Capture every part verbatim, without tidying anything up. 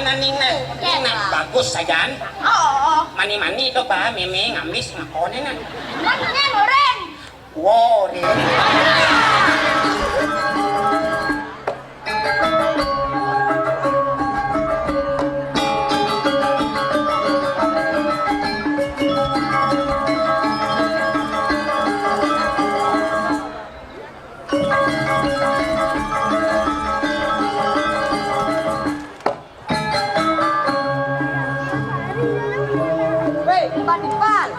Naning na, ning na bagus sajan. Oh. Mani-mani to ba, meme ngambis makone na. Nanya goreng. Wow, deh. Weh, Pak Dipal.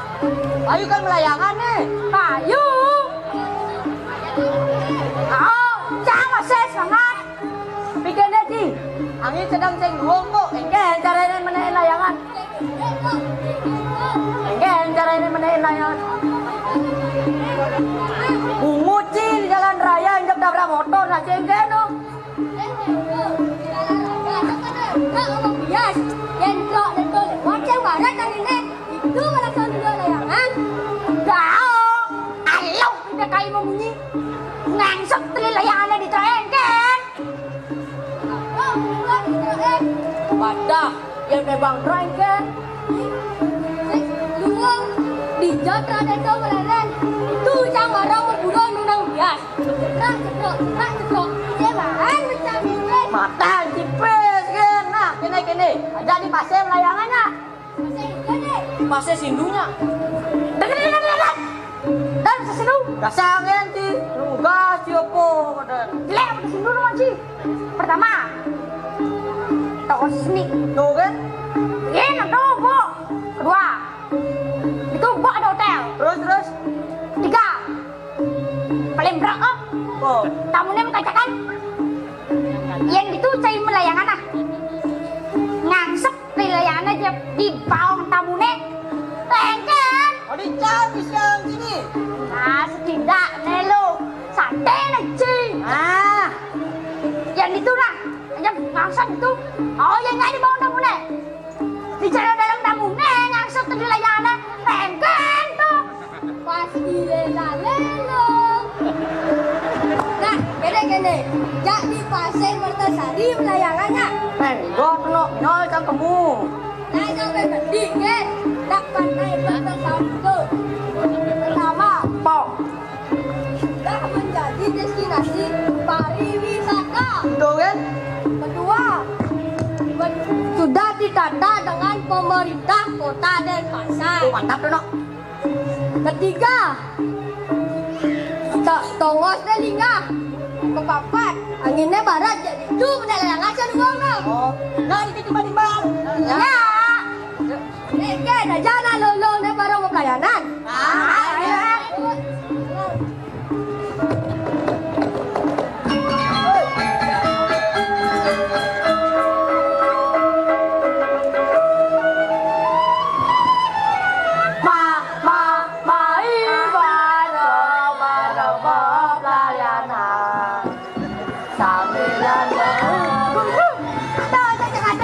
Ayu kan melayangan nih. Payu. Oh, jangan masih semangat. Pikirnya, Ci. Angin sedang sing duong kok. Engke carane menehin layangan. Engke carane menehin layangan. Bungut, Ci, di jalan raya injak tabrak motor, nah, cengke no. Bias, yen kok neto lewat yang barat kali ini, itu malah sambil layangan. Dao, ayo, udah kayak mau munyi. Ngangsek teli layangannya di trengken. Wadah, yen memang trengken. Luwung, di jatra neto meleren. Tuh, cang warung mau buron nunang bias. Cekrok, cekrok, cekrok, cekrok. Dia makan pecah bibir. Matan tipis kan. Nah, kene, kene. Ada di pasir layangannya. Pasir sindunya. Dengar, dengar, dengar, dengar. Dan sesindu. Dasar ngen, Ci. Lu gas, ya, po, kadan. Jelek, apa sesindu, lu, Ci? Pertama, toko seni. Tuh, kan? Iya, nah, tuh, Bu. Kedua, itu, Bu, ada hotel. Terus, terus? Tiga, paling berat kok. Oh. Tamunya mengkacakan. Yang itu cai melayangan ah. Ngangsep di layangan aja di bawah tamune. Lengket. Oh, dicari siang sini. Nah, setidaknya lo santai aja. Ah. Yang itu nah, yang ngangsep itu. Oh, yang nggak di bawah tamune. Di jalan dalam tamu neng, yang setel di layana, tengken tuh. Pas dilelalo. Nah, kene-kene. Jak di Pasir Mertasari melayangannya. Enggak, no, nyol cangkemmu. Nah, sampai pedih, kan? Nak pantai Mertasari tuh. Pertama, pok. Sudah menjadi destinasi pariwisata. Betul, kan? Kedua, sudah ditata dengan pemerintah Kota Denpasar. Oh, mantap tuh, Nok. Ketiga, to-, tongosnya linggah. Kepapat, anginnya barat, jadi itu benar yang ngasih uang, Nok. Oh, nah, itu tiba-tiba. Ya. Oke, dah jangan lolo, nih baru mau pelayanan. Ah, ya. Ma, ma, mai, baro, baro, pelayanan. Sambilan. Tuh, tuh, jangan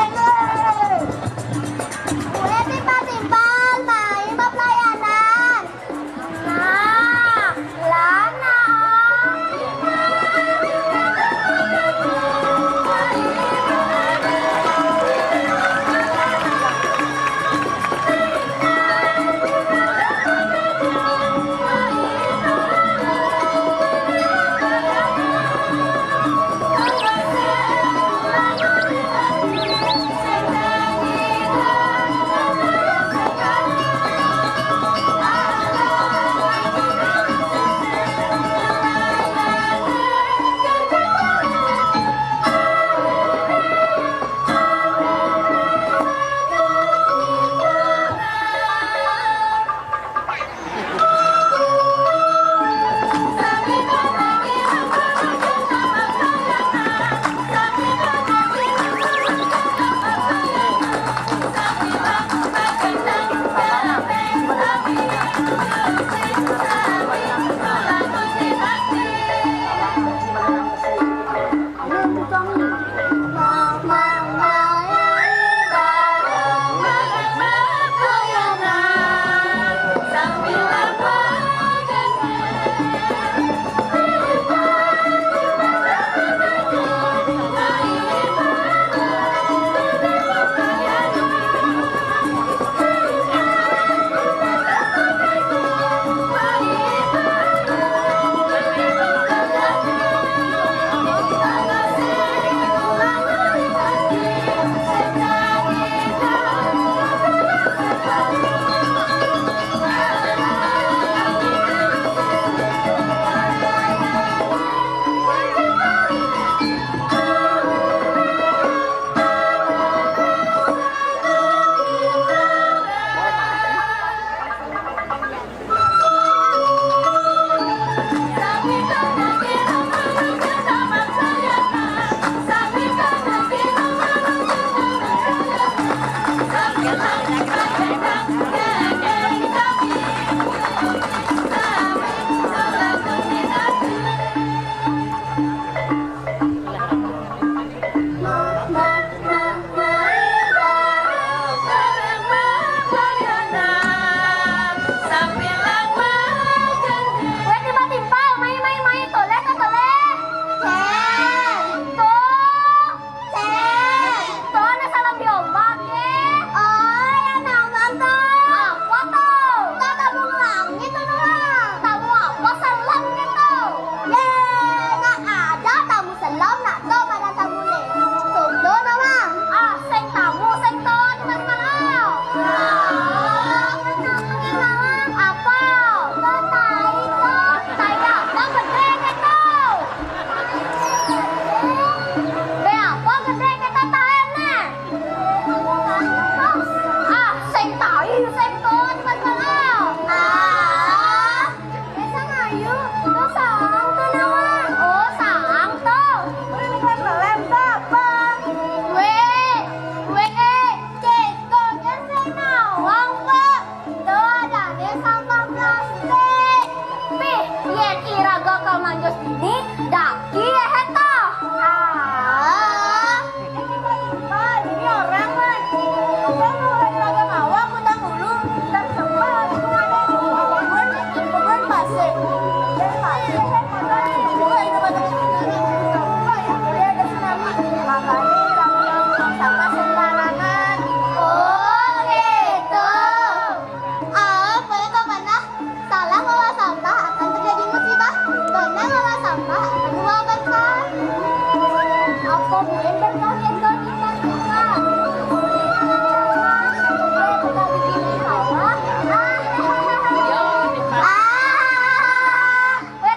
Weh,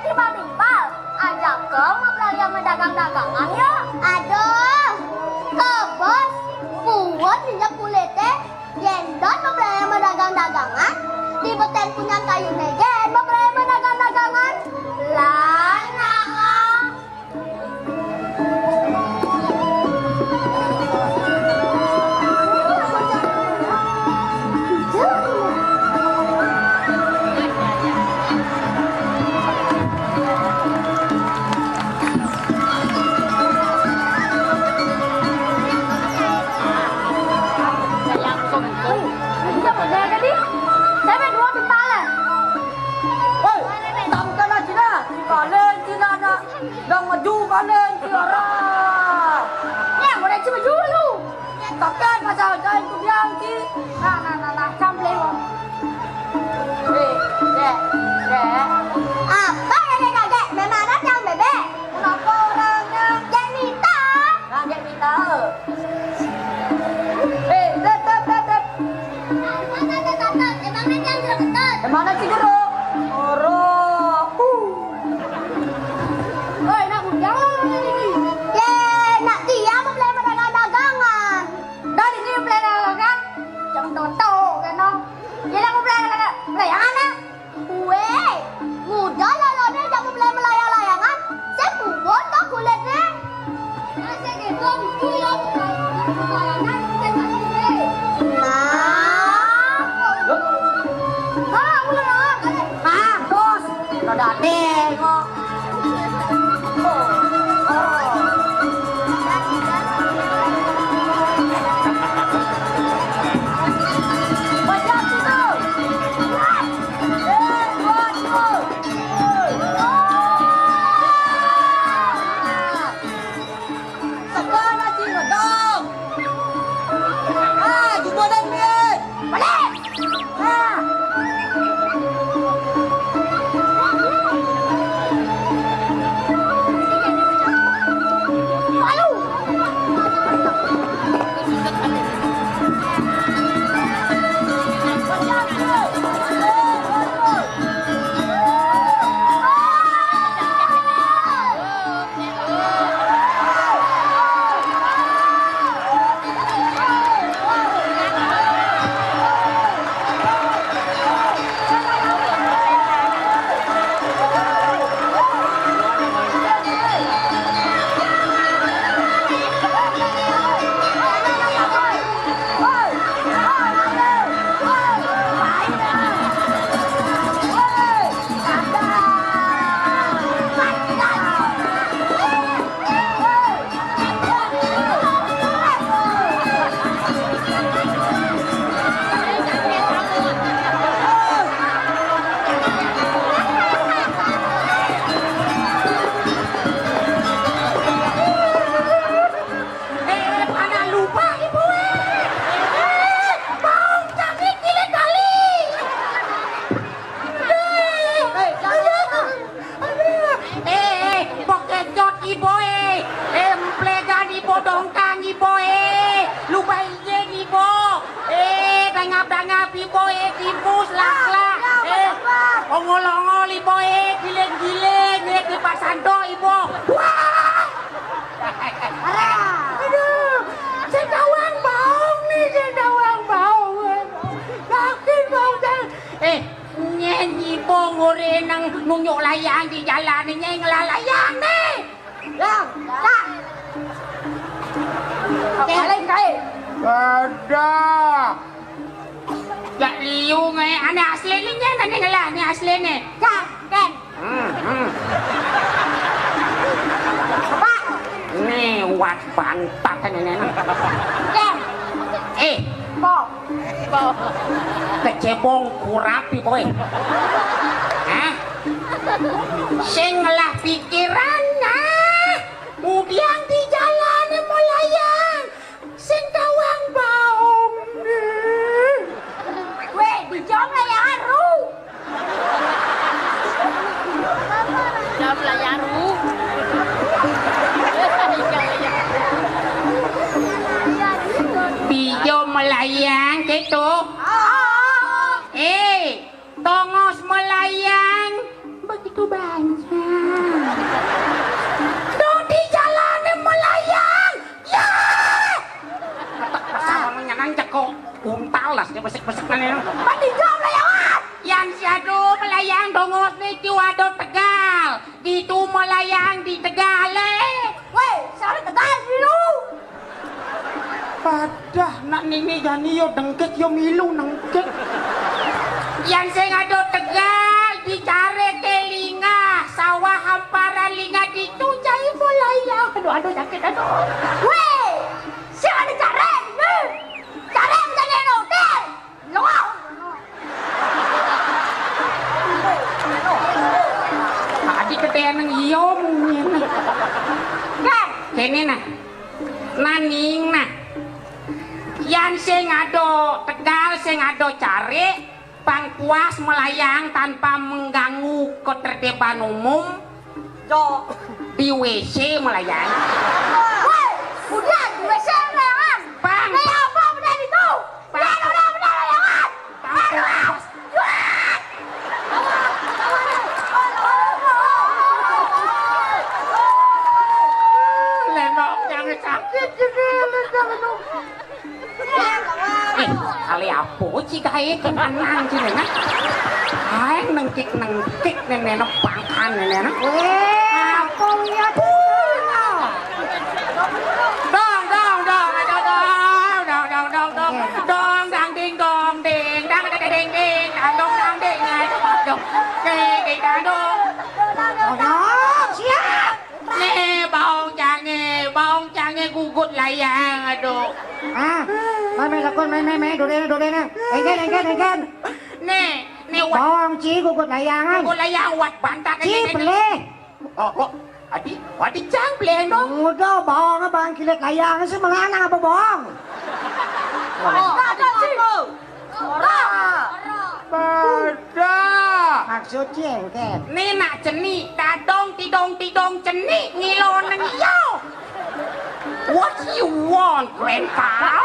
timbal-timbal, ajakan mau belanja sama dagang-dagangan, yuk. Aduh, ke bos, puwet minyak kulitnya, yen dot mau belanja sama dagang-dagangan, di beten punya kayu negen mau belanja sama dagang-dagangan. Lah, nah. Hei, tangkana Cina, kalen Cina na, dang maju kalen Cina. Ya, boleh cuma dulu. Kakek masa jalan tu biang ki. Nah, nah, nah, nah, campleng. Eh, dek, dek. Apa ya, dek, kakek? Memang ada yang bebek. Kenapa orangnya? Dek Nita. Nah, dek Nita. Eh, tet, tet, tet, tet. Mana ada tatat? Emangnya dia jeruk ketut? Emangnya si jeruk? Oro. Huh. Woi, nak bujang ini. Ye, nak dia mau belanja dagang-dagangan. Dah di sini belanja dagangan. Jangan toto, kan, no. Ye, nak mau belanja, belanja, belanja, mana? Weh, muda lalane jago belai melayang-layangan, sing puwet to kulitne. Sing gitu, itu ya, melayang-layangan, sing gitu, weh. Nah. Hah, udah, udah. Hah, terus? Udah deh, kok. Eh, pada lupa ibu, eh. Eh, bau cantik gila kali. Eh, eh, eh, pokejot ibo, eh. Eh, emplegan ibo, dongkang ibo, eh. Lupa izin ibo. Eh, dangap-dangap ibo, eh, timpus, lak-lak. Eh, ongol-ongol ibo, eh, giling-giling, eh, kipas sandok ibo. Wah! Aduh, sing tawang baong nih, sing tawang baong. Yakin baong dah. Eh, nyen ibo ngore nang nunjuk layang di jalan, nyen ngelah layang nih. Yang, tak. Paling kae. Ada. Jak liu ngai, ane asli ni nyen, ane ngelah ni asli ni. Cak, Ken. Hmm, hmm. Apa? Ni wat bantat ni, ni. Ken. Eh. Po. Kecebong kurapi, boy. Hah? Sing ngelah pikiran, nah. Udiang di jalan melayang. Sing tawang baong. Weh, di jong layangan ru. Jong layangan ru. Kelas dia besek-besek mana ya? Pati jawab lah ya, Wan. Yang si ado melayang dongos ni tiu ado Tegal. Di tu melayang di Tegal, eh. Weh, siapa Tegal dulu? Padah nak nini jani yo dengkek yo milu nengkek. Yang sing ado Tegal dicari ke Lingah, sawah hamparan Lingah di tu cai melayang. Aduh, aduh, sakit, aduh. Weh, siapa dicari? Cari menjadi hotel. Loh. Adi keteneng iyo mungkin. Kan? Kene nah. Naning nah. Yang sing ado Tegal, sing ado cari, pang puas melayang tanpa mengganggu ketertiban umum. Jo. Di W C melayang. Woi, udah di W C melayang. Pang. Kayak apa udah itu? Pang. Udah, udah, udah, udah, udah. Pang. Aduh. Lenong jangan sakit gitu, lenong. Eh, kali apa ci gae ke manang ci nena? Ae nengkik-nengkik nene no pangkan nene no. Weh, apa ya? Dong, dong, dong, dong, dong, dong, dong, dong, dong, dong, dang ding dong ding, dang dang ding ding, dang dong dang ding, dang dong ding ding, dang dong. Oh, no, siap. Nih, baong cange, baong cange gugut layang, aduh. Ah, mai, mai, lakon, mai, mai, mai, dodene, dodene. Engken, engken, engken. Nih, nih, wa- Baong ci gugut layangan. Gugut layang, wat bantak ci ini, ini. Pelih. Oh, oh, adi, adi cang pelih, no? Udah, baong, baong kilit layang, sih melanang apa baong? Oh, ada ci. Ora. Pada. Maksud ci engken. Ni nak cenik, dadong tidong-tidong cenik ngilo neng iyo. What you want, grandpa?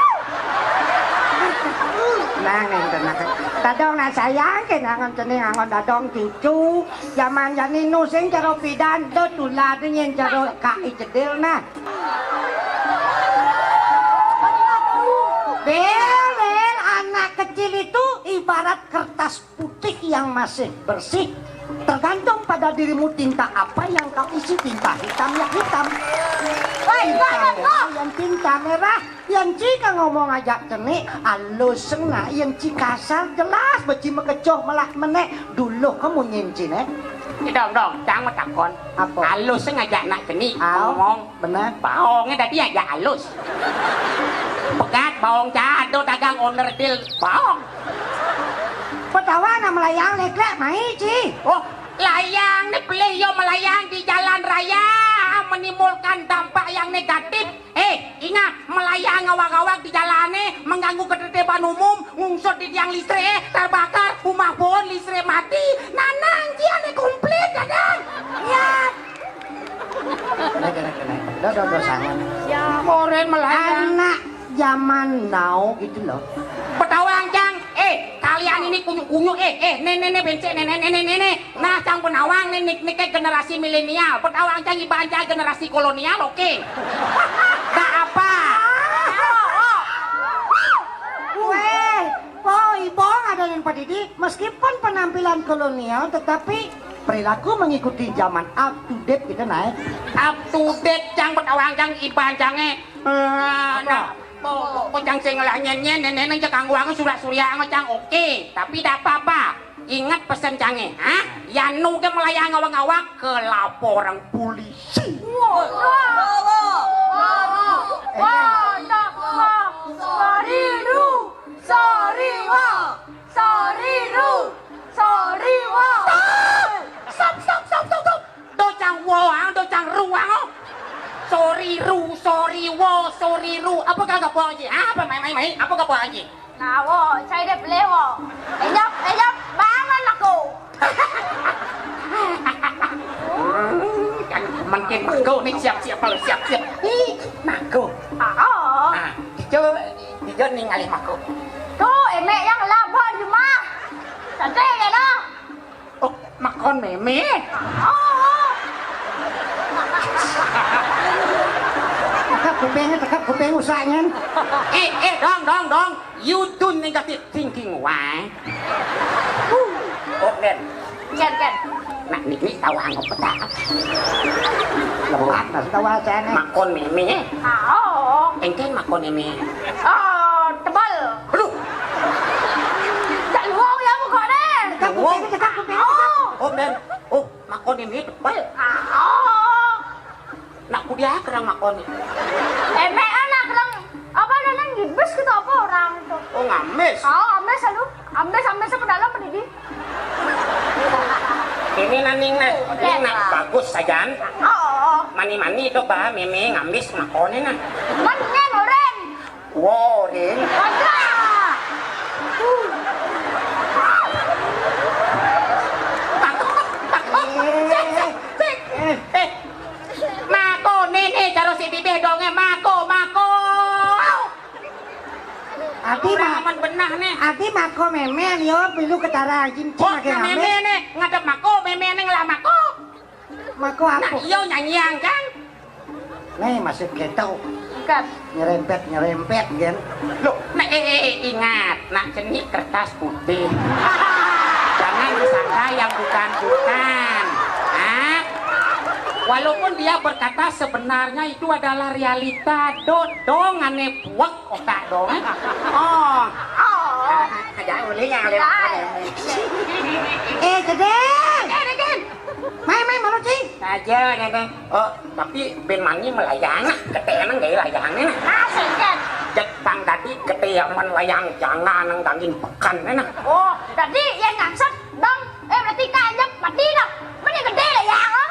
Nang enten nang. Dadong nak sayang ke nangon cenik nangon dadong cucu. Zaman jani nu sing caro pidan do tulad nyen caro kai cedil nah. Bel, Bel, anak kecil itu ibarat kertas putih yang masih bersih. Tergantung pada dirimu tinta apa yang kau isi, tinta hitam ya hitam. Woi, tinta merah yang tinta merah. Yang ci ka ngomong ajak cenik, alus sengna, yang ci kasar jelas, beci mekecoh melak menek, dulu kamu nyin ci ne. Dong, dong, cang mau takon. Apa? Alus seng ajak nak cenik, Au. Ngomong. Benar. Baongnya tadi aja alus. Pegat baong cado dagang owner deal baong. Petawa nak melayang leklek mai ci. Oh, layang ni pelih yo melayang di jalan raya menimbulkan dampak yang negatif. Eh, ingat, melayang ngawag-ngawag di jalane mengganggu ketertiban umum, ngungsut di tiang listrik, eh, terbakar, rumah pohon, listrik mati, nanang ciane komplit kadang. Ingat. Kena, kena, kena. Dah, dah, dah, sangat. Moren melayang. Anak zaman now gitu loh. Petawang cang, eh, kalian ini kunyuk-kunyuk, eh, eh, nenek, nenek, bencek, nenek, nenek, nenek. Nah, cang penawang nih, nik, nik, generasi milenial. Petawang cang iban cang generasi kolonial, oke. Tak apa. Weh, po ibong ada yang padidi, meskipun penampilan kolonial, tetapi perilaku mengikuti zaman up to date gitu, naik. Up to date, cang petawang cang iban cang, eh. Eh, nah, po, po, po cang sing ngelah nyen, nyen, nenek, nenek, cang kangguang surak-suria, cang oke. Tapi tak apa-apa. Ingat pesen cange, ha? Yanu ke melayang ngawang-ngawang ke laporan polisi. Soriru, soriwa, soriru, soriwa. Stop, stop, stop, stop, stop. Do cang wo, ah, do cang ru, ah, oh. Soriru, soriwo, soriru. Apa kagak buang aja? Apa main-main, main? Apa kagak buang aja? Nah, wo, saya deh beli, wo. Ejap, ejap, bangun aku. Kan makin aku nih siap-siap kalau siap-siap. Ih, aku. Ah, oh. Nah, hijau, hijau nih ngalih aku. Tuh, emek yang labon cuma. Cantik ya, dah. Oh, makon meme. Oh, oh. Kupingnya cekap, kuping usahnya. Eh, eh, dong, dong, dong. You do negative thinking, why? Oh, Ken. Ken, Ken. Nah, ini, ini tawa anggap peta. Lebat, nah, tawa aja nih. Makon meme. Ah, oh. Engken makon meme. Oh, tebal. Aduh. Tak luar ya muka deh. Cekap kuping, cekap kuping. Oh. Oh, men. Oh, makon meme tebal. Ah, oh. Nak ku dia kerang makon. Emek anak kerang apa namanya ngibis gitu apa orang itu. Oh, ngamis. Oh, amis lalu. Amis, amis apa dalam apa di? Ini naning nah, ini nak bagus sajan. Oh, oh, oh. Mani-mani itu bah meme ngambis makone nah. Mendingan oren. Woring. Ada. Takut, takut. Cek, cek, cek. Eh, eh. Makone nih, cara si bibih dongnya mako, mako. Ati Kurang ma-, aman benah nih. Ati mako meme liur pilu ketara anjing Kok cing ake meme ngamis. Nih, ngadep mako, meme nih ngelah mako. Mako Nah, apa? Iyo nyanyian kan? Nih masih keto. Bukan. Nyerempet, nyerempet, gen. Loh, nah, eh, eh, eh, ingat, nak jenik kertas putih. Jangan disangka yang bukan-bukan. Nah, walaupun dia berkata sebenarnya itu adalah realita, do, dong aneh puak otak dong. Oh. Oh. Nah, aja ulinya lewat. Eh, Cedeng. Eh, Degen. Main, main, malu, Cing. Aja, Degen. Oh, tapi ben mani melayang, kete emang gaya layangnya nah. Nah, sengket. Jek bang tadi kete yang melayang jangan nang daging pekan nah. Oh, tadi yang ngangsat dong. Eh, berarti kanjep mati dong. Mana gede layang, oh?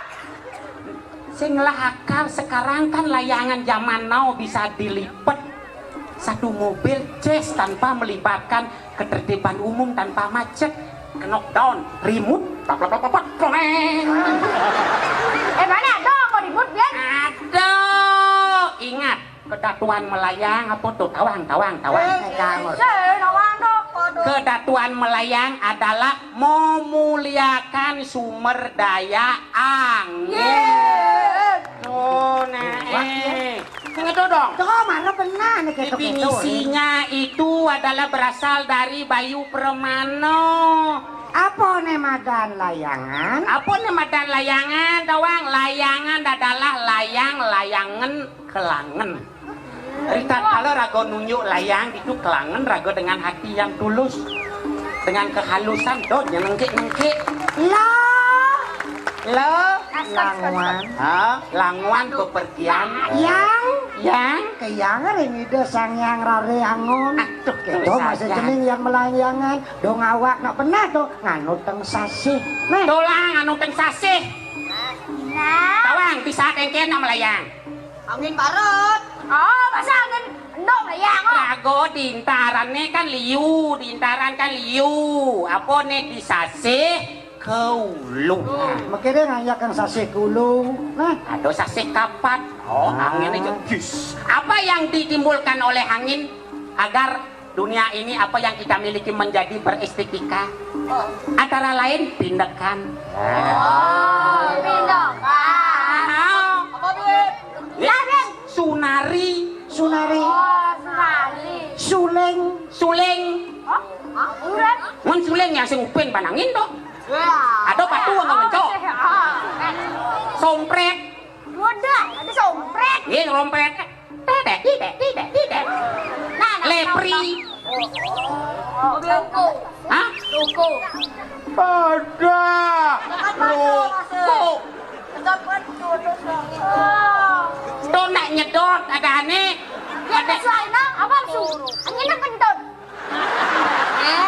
Sing lah akal sekarang kan layangan zaman now bisa dilipet satu mobil ces tanpa melibatkan ketertiban umum tanpa macet. Knockdown, remote, plak, plak, plak, plak, plak, pleng. Eh, mana ada kok ribut, Bian? Aduh, ingat, kedatuan melayang apa tuh? Tawang, tawang, tawang. Eh, tawang. Eh, nawang tuh, waduh. Kedatuan melayang adalah memuliakan sumber daya angin. Yeay. Tuh, nah, eh. Ngedo dong. Tuh, mana benar nih ketok-ketok, Definisinya itu adalah berasal dari Bayu Permano. Apa ne madan layangan? Apa ne madan layangan, Tawang? Layangan adalah layang, layangen, kelangen. Rita kala raga nunjuk layang itu kelangen raga dengan hati yang tulus. Dengan kehalusan, do nyenengkik-nengkik. Lah. Lo. Languan. Ha? Languan bepergian. Yang. Yang. Ke yang ring ida sang yang rare angon. Aduh, kedo masih jening yang melayangan. Dong awak nak pernah tuh nganu teng sasih. Nah. Dolang anu teng sasih. Nah. Tawang bisa tengken nak melayang. Angin barat. Oh, masa angin endok melayang, oh? Rago diintaran ne kan liu, diintaran kan liu. Apa ne disasih ke ulu. Nah, makanya dia ngayakan sasih ke ulu. Nah. Ada sasih kapat. Oh, ah. Angin itu jus. Apa yang ditimbulkan oleh angin agar dunia ini apa yang kita miliki menjadi berestetika? Oh. Antara lain pindekan. Oh, pindekan. Apa duit? Sunari. Sunari. Oh, Sunari. Suling. Suling. Oh, urat. Mun suling yang sing upin panangin to. Ya. Ada batu yang ngencok. Oh, eh. Sompret. Wadah, ada sompret. Nggih, sompret. Tidak, tidak, tidak, tidak. Nah, nah, lepri. Oh, oh, oh, oh. Hah? Loko. Ada. Rokok. Kentut, kentut, terus, oh. Tuh nak nyedot ada aneh. Ya, ada suara apa su? Angin kentut.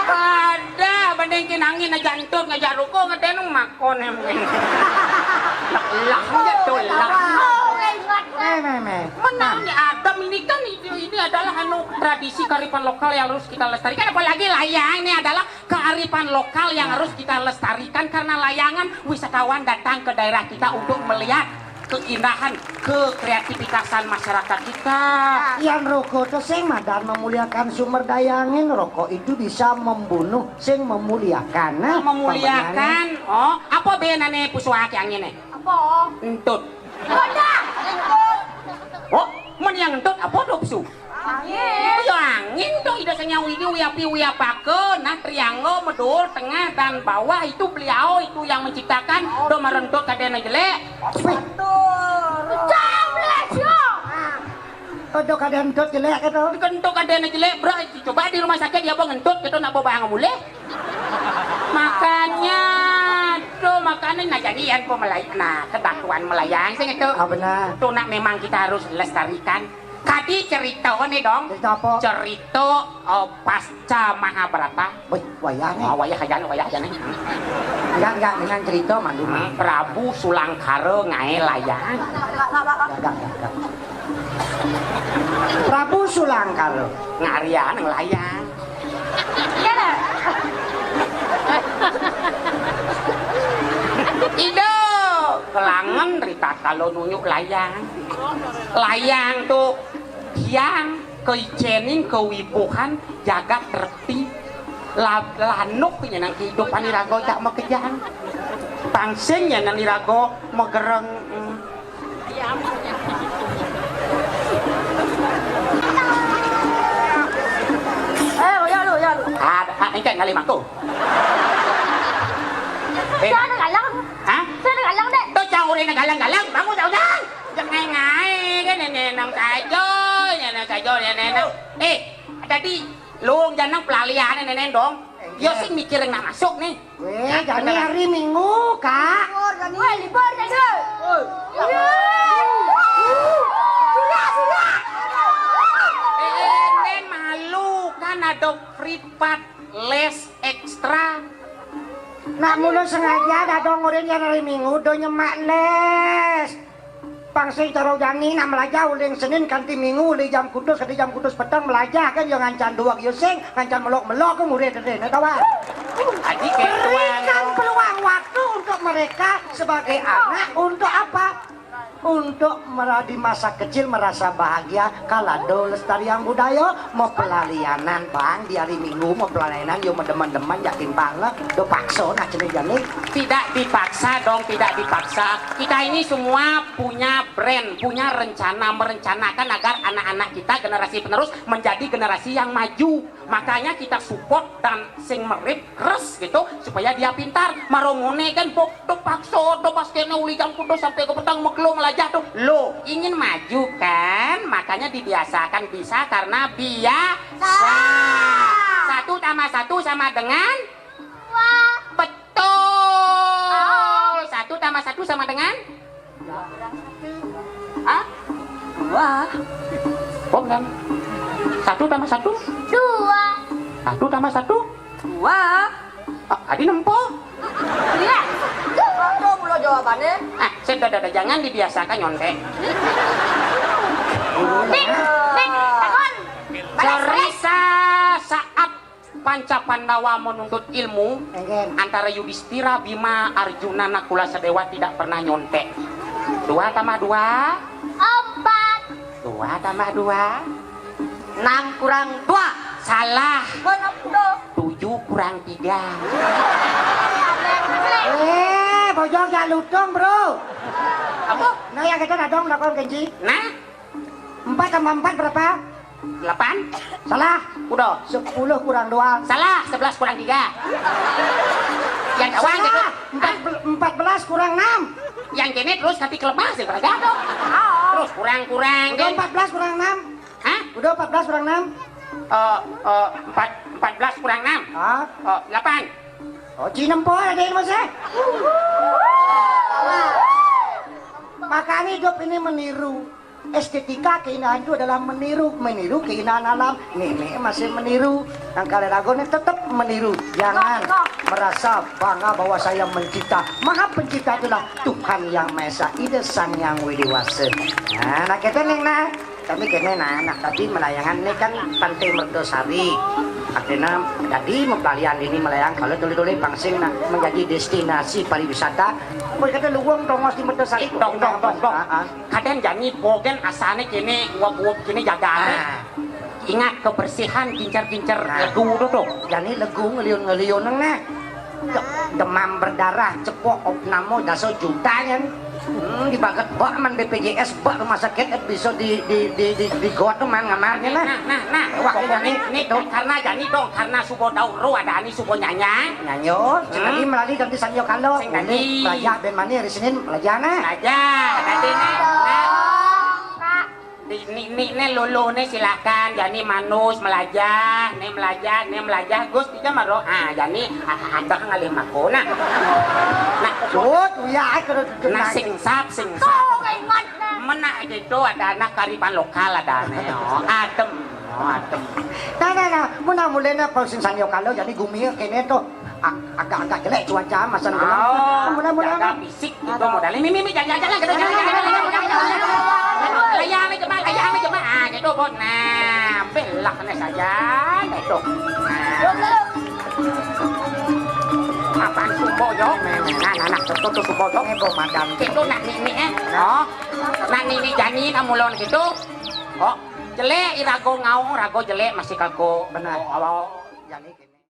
Ada bandingkin angin aja entut ngajak rokok ngetenu makon emang. Lah, lah, lah. Oh, ingat. Eh, meh, meh. Menang nih Adam ini kan itu, ini adalah anu tradisi kearifan lokal yang harus kita lestarikan, apalagi layang ini adalah kearifan lokal yang harus kita lestarikan karena layangan wisatawan datang ke daerah kita untuk melihat keindahan, kekreativitasan masyarakat kita. Yang rokok itu sing madan memuliakan sumber daya angin, rokok itu bisa membunuh sing memuliakan. Nah, memuliakan. Oh, apa benane pusuake angine? Apa? Entut. Wadah. Oh, meni Ngentut apa do pesu? Angin. Ya, angin do. Ida Sang Hyang Widi Wiyapi Wiyapaka, nah, triangle, medul, tengah, dan bawah itu beliau itu yang menciptakan. Do marentut kadén jelék. Betul. Cang, belas, yo. Untuk kadén entut jelék gitu. Kentut kadén jelék, bro. Coba di rumah sakit ya, Bang, ngentut gitu, nak bawa mulih. Makanya, tuh, makanya, nah, jadi yang kau melay-, nah, ketakuan melayang sih gitu. Ah, benar. Tuh, nak, memang kita harus lestarikan. Tadi cerita nih, dong. Cerita apa? Cerita, eh, pasca Mahabharata. Wih, wayah nih. Oh, wayah aja nih, wayah aja nih. Enggak, enggak, dengan cerita malu, Mang. Prabu Sulangkara ngaé layang. Enggak, enggak, enggak, enggak. Prabu Sulangkara ngarian layang. Iya, dah. Ida kelangen ritatkala nunjuk layang. Layang tuh tiang keicénin kewibuhan jagat reti. La-, lanuk nyenang kehidupan iraga jak makejang. Pangsing nyenang iraga magereng. Hmm. Eh, oya lu, oya lu. Ah, ah, engké ngalih mangku. Eh. Sana galang. Hah? Sana galang, Dék. Tuh cang urina galang-galang, bangun, bangun. Jangan ngaé kan, nénénang saja, nénénang saja, nénénang. Eh, tadi lu jangan pelalian nénénang dong. Yo sing mikir yang nak masuk nih. Wéh, jani hari Minggu, Kak. Libur, jani. Wéh, libur, jani. Sudah, sudah. Eh, eh, malu kan ada privat les ekstra. Nak mula sengaja dadong urin jani hari Minggu do nyemak les. Pang sing cara jani nak melajah uling Senin kanti Minggu, uli jam kudus, kanti jam kudus peteng melajah kan, yo ngancan duweg yo sing, ngancan melok-melok kan murid dene, tahu kan? Adi kayak tuan. Berikan peluang waktu untuk mereka sebagai anak untuk apa? Untuk mera-, di masa kecil merasa bahagia, kalado lestariang budaya, mau pelalianan, Bang, di hari Minggu, mau pelalianan, yo, demen-demen, yakin banget, do paksa, nak, jenis jani. Tidak dipaksa dong, tidak dipaksa. Kita ini semua punya brand, punya rencana, merencanakan agar anak-anak kita, generasi penerus, menjadi generasi yang maju. Makanya kita support dan sing merip, res gitu, supaya dia pintar. Maromone kan, pok, do paksa, do pas kena uli jam kudu sampai ke petang meklo melajah tuh. Lo ingin maju kan? Makanya dibiasakan bisa karena biasa. Satu tambah satu sama dengan? Dua. Betul. Satu tambah satu sama dengan? Hah? Dua. Oh, enggak. Satu tambah satu? Dua. Satu tambah satu? Dua. Ah, adi nempo. Iya. Itu mula jawabannya. Ah, sudah, sudah, sudah. Jangan dibiasakan nyontek. Dik, dik, takon. Cerita saat Panca Pandawa menuntut ilmu, Enggen. Antara Yudhistira, Bima, Arjuna, Nakula, Sadewa tidak pernah nyontek. Dua tambah dua? Empat. Dua tambah dua? Enam kurang dua. Salah. Benar, betul. Tujuh kurang tiga. Eh, bojong jak lutung, bro. Apa? Nah, yang kita dadong lakon kenji. Nah? Empat tambah empat berapa? Delapan. Salah. Udah. Sepuluh kurang dua. Salah. Sebelas kurang tiga. Yang kawan gitu. Salah. Empat, empat belas kurang enam. Yang kene terus tapi kelepas ya, berapa tuh? Terus kurang-kurang. Udah, kan? Empat belas kurang enam. Hah? Udah, empat belas kurang enam. Eh, eh, empat, empat belas kurang enam. Ah. Eh, delapan. Oh, cinem po ada yang masih. Makanya hidup ini meniru. Estetika keindahan itu adalah meniru, meniru keindahan alam. Nenek masih meniru. Yang kalian lagu ini tetap meniru. Jangan merasa bangga bahwa saya mencipta. Maha pencipta itulah Tuhan Yang Maha Esa, Ida Sang Yang Widi Wasa. Nah, nah, kita nih, nah. Tapi kene, nah, nah, tadi Melayangan ini kan Pantai Mertosari. Akhirnya tadi mempelalian ini melayang kalau tulis-tulis pangsing, nah, menjadi destinasi pariwisata. Boleh kata luwung tongos di Mertosari. Eh, dong, dong, dong, dong. Ah, ah. Kadén jani bogen asane kene, uap-uap kene jagane. Nah. Ingat kebersihan, gincer-gincer. Nah. Legu tu, tu. Jani legu ngeliun-ngeliun nang, nah. De-, demam berdarah, cepok, opname, daso juta kan. Hmm, dibaget bak man B P J S, bak rumah sakit, eh, bisa di, di, di, di, digot tuh man ngamarnya nah. Nah, nah, nah. Wah, ini nih, nih, tuh. Karena jani dong, karena subo dauro ada ani subo nyanyang. Nyanyo, sing tadi melali ganti sanyo kalo. Sing tadi. Belajar ben mani hari Senin belajar nah. Belajar, tadi nih. Nah. Di, ni, ni, ne lolo ne silakan, jani manus melajah, ne melajah, ne melajah, Gus tiga maro. Ah, jani, ah, ada ngalih mako. Nah. Nah, oh, iya, aku udah nah, sing sap, sing sap. Kok ingat nah. Mena gitu, ada anak kearifan lokal, ada ane. Oh, adem. Oh, adem. Nah, nah, nah, muna mulai nah, kalau sing sanyo kalo, jani gumi kene tuh. Ag-, agak-agak jelek cuaca, masa nenggelam. Oh, mula-mula jaga fisik gitu modalnya. Mimi, mimi, jangan, jangan, jangan, jangan, jangan, jangan, jangan. Layang aja, Mak, layang aja, Mak. Ah, gitu, Bot. Nah, belak nih saja, gitu. Nah. Apaan subo, yo? Nah, nah, nah, tuh, tuh, tuh, subo, yo. Eh, Bot, madam. Gitu, nak nini, eh. Oh. Nak nini jani, kamu lawan gitu. Oh, jelek, irago ngaung, rago jelek, masih kago. Benar. Oh, oh, oh. Jani.